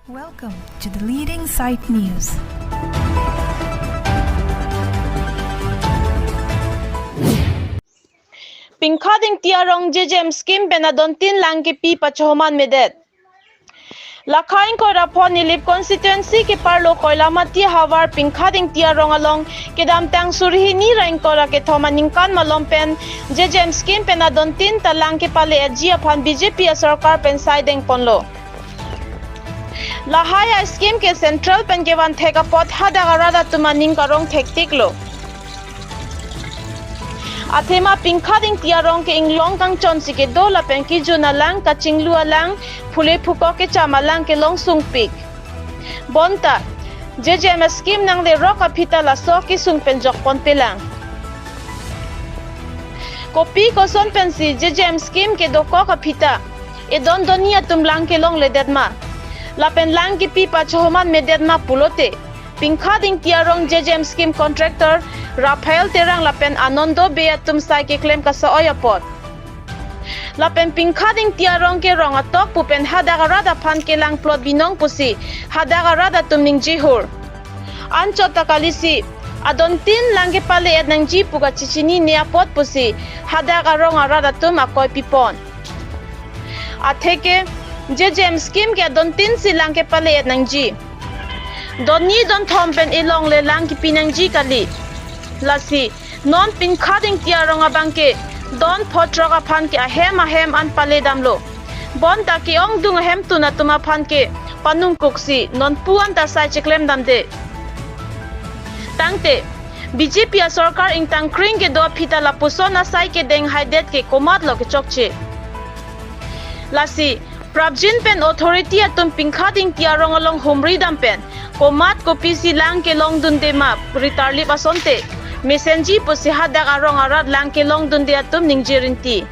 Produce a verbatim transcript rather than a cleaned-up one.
Welcome to the leading site news. Pingkhadingti arong J J M scheme pen adontin lang kepi pachohoman medet. Lakha ingkoi ra pho Nilip constituency keparlo Koilamati havar Pingkhadingti arong along kedamtang suri hini ra ingkoi ra kethom aningkan malom pen J J M scheme pen adontin ta lang kepale-etji aphan B J P asorkar pen sai dengponlo. Lahai a-scheme ke central pen kevan thek apot hadak arat atum aning karong thektiklo. Athema Pingkhadingti arong ke inglong kangchon si kedo lapen kejun alang, kachinglu alang, phule phukok kecham alang kelong sungpik. Bonta J J M scheme nanglerok aphi ta laso kesung pen jokponpelang. Kopi koson pensi J J M scheme kedokok aphi ta edon donni atum lang kelongledet ma? Lapen lang kepi pachohoman medet ma pulote, Pingkhadingti arong J J M scheme contractor Raphael Terang lapen Anando Bey atum sai keklem kasa-oi apot. Lapen Pingkhadingti arong ke rong atok pu pen hadak arat aphan kelang plot binong pusi hadak arat atum ningjehur. Anchot ta kalisi, adontin lang kepale-et nangji pu kachechinine apot pusi hadak arong arat atum akoi pipon. Atheke J J M scheme ke adontin si lang kepale-et nangji. Donni donthom pen elongle lang kepi nangji kali. Lasi non Pingkhadingti arong abang ke don pho throk aphan ke ahem ahem an paledamlo. Bonta ke-ongdung ahemtun atum aphan ke panungkuksi non pu an ta sai cheklemdamde. Tangte B J P asorkar ingtangkring kedo aphi ta lapuson asai kedeng haidet ke komatlo kechokche? Lasi prapjin pen authority atum Pingkhadingti arong along humridam pen komat kopisi lang kelongdunde ma ritarlip asonte mesenji pusi hadak arong arat lang kelongdunde atum ningje rinti.